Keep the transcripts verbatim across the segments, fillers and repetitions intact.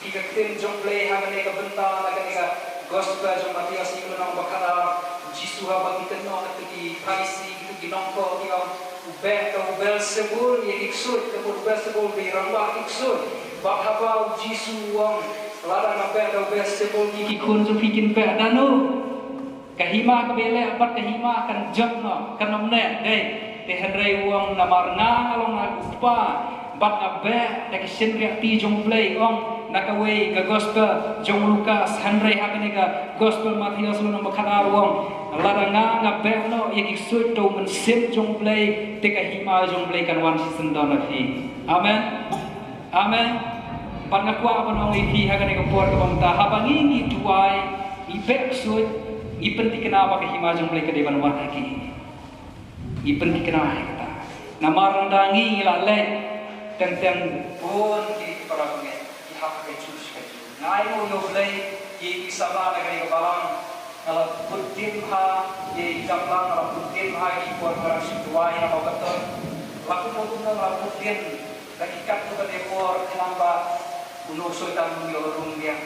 Ki ka ktien jong Blei ha kane ka bynta na kane ka gospel jong Mathaios, ïa ka lynnong ba khatar, u Jisu haba ki kynnoh na ki Pharisi, ki nongkhoh ki ong, u beh da u Belsebul ïa ki ksuid, ka mut u Belsebul u dei rangbah ki ksuid. Bad haba u Jisu u ong, lada nga beh da u Belsebul, ki khun jong phi kin beh da no? Ka hima kaba ïaleh bad ka hima kan jot noh, kan ym neh, dei. Te hynrei u ong namar nga nga long ha u Kpa, bad nga beh da ki shynriahti jong Blei, ong na kawei ka gospel jong Lukas, hynrei ha kane ka gospel Mathaios lynnong ba khatar u ong, lada nga nga beh noh ïa ki ksuid da u Mynsiem jong Blei, te ka hima jong Blei kan wan shisyndon ha phi. Amen. Amen. Bad nga kwah ban ong ïa phi ha kane ka por kaba mynta, haba ngi ngi duwai, ngi beh ksuid, ngi pynthikna ba ka hima jong Blei ka dei ban wan ha ki. Ngi pynthikna ïa kata. Namar ynda ngi ngi la leit, teng teng bun ki para bangeit ki hap ka juh ka juh. Nga ainguh ïa U Blei, ki ki samla na kane ka balang, nga la bud dim ha, ki ki samla nga la bud dim ha ki por ngi dang shu duwai na ka baton. La kumno kumno nga la bud dim, da ki katto katne por, khnang ba uno u Soitan un ïoh rung biang.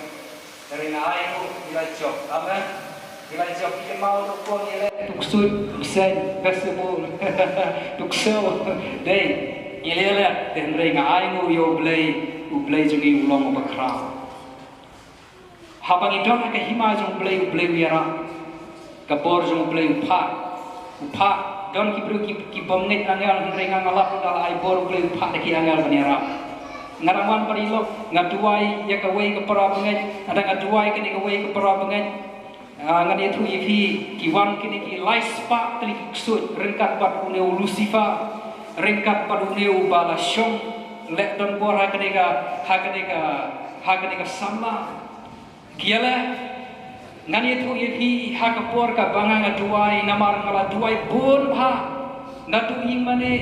Hynrei nga ainguh ngi la jop. Amen. Ngi la jop, ngi kynmaw ruh ko ngi leh tu ksuid, tu kseiñ, Belsebul, tu ksew. Dei, ngi leh leh. Te hynrei nga ainguh ïa U Blei, U Blei jong ngi u long uba khraw. Haba ngi don ha ka hima jong U Blei, U Blei u ïarap. Ka bor jong U Blei u phah. U phah. Don ki briew ki, ki bym ngeit angel, hynrei nga nga lap ynda la ai bor U Blei u phah da ki angel ban ïarap. Nga dang wan bad i lok, nga duwai ïa kawei ka para bangeit, ynda nga duwai kane kawei ka para bangeit. Ah, ngan ïathuh ïa phi, ki wan kine ki lai spah tylli ki ksuid, ryngkat bad une u Lucifer, ryngkat bad une uba la shong leh donbor ha kane ka, ha kane ka, ha kane ka samla. Ki ïaleh, ngan ïathuh ïa phi ha ka por kaba nga nga duwai, namar nga la duwai bun bha. Naduh ïing mane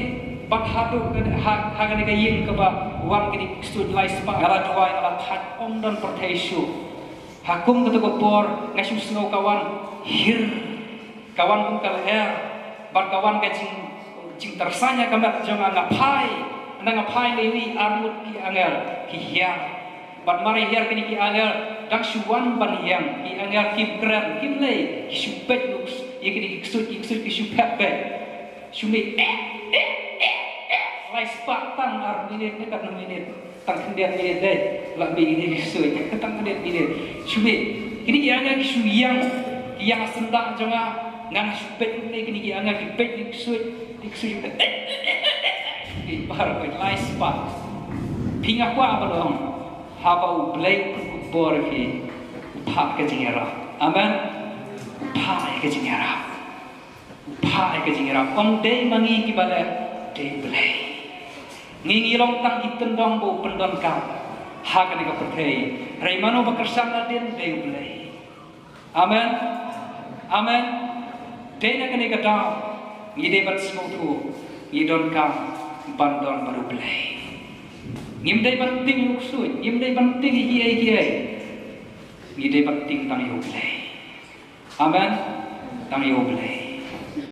bad haduh kane, ha, ha kane ka ïing kaba wan kine ki ksuid lai spah, nga la duwai, nga la thait, ym don pyrthei shuh. Ha kum kata ka por nga shu sngew ka wan hir, ka wan kum ka lyer, bad ka wan ka jing, jingtyrsa ha ka met jong nga, nga phai, ynda nga phai nga ïohi ar ngut ki angel ki hiar. Bad mar hiar kine ki angel dang shu wan ban ïeng, ki angel kim kren kim lei, ki shu peit ïa kine ki ksuid, ki ksuid ki shu phet beit. Shu mih, eh, eh, eh, eh. Lai spah tang ar minit ne katno minit. Tang khyndiat minit dei. La mih ine ki ksuid. Tang khyndiat minit. Shu mih. Kine ki angel ki shu ïeng. Ki ïeng ha syndah jong nga. Nga shu peit ne kine ki angel ki peit ne ki ksuid. Ki ksuid. Ki bar peit lai spah. Phi nga kwah ban ong. Haba U Blei u pynkup bor ïa phi, u phah ka jingïarap. Amen. U phah ka jingïarap. U phah ïa ka jingïarap. Ym dei ma ngi kiba leh, dei U Blei. Ngi ngi long tang ki tyndong ba u pyndonkam ha kane ka pyrthei. Hynrei mano ba kyrshan nadien, dei U Blei. Amen. Amen. Dei na kane ka daw ngi dei ban sngewthuh, ngi donkam ban don bad U Blei. Ngim dei ban tieng ïa u ksuid, ngim dei ban tieng ïa kiei kiei. Ngi dei ban tieng tang ïa U Blei. Amen. Tang ïa U Blei.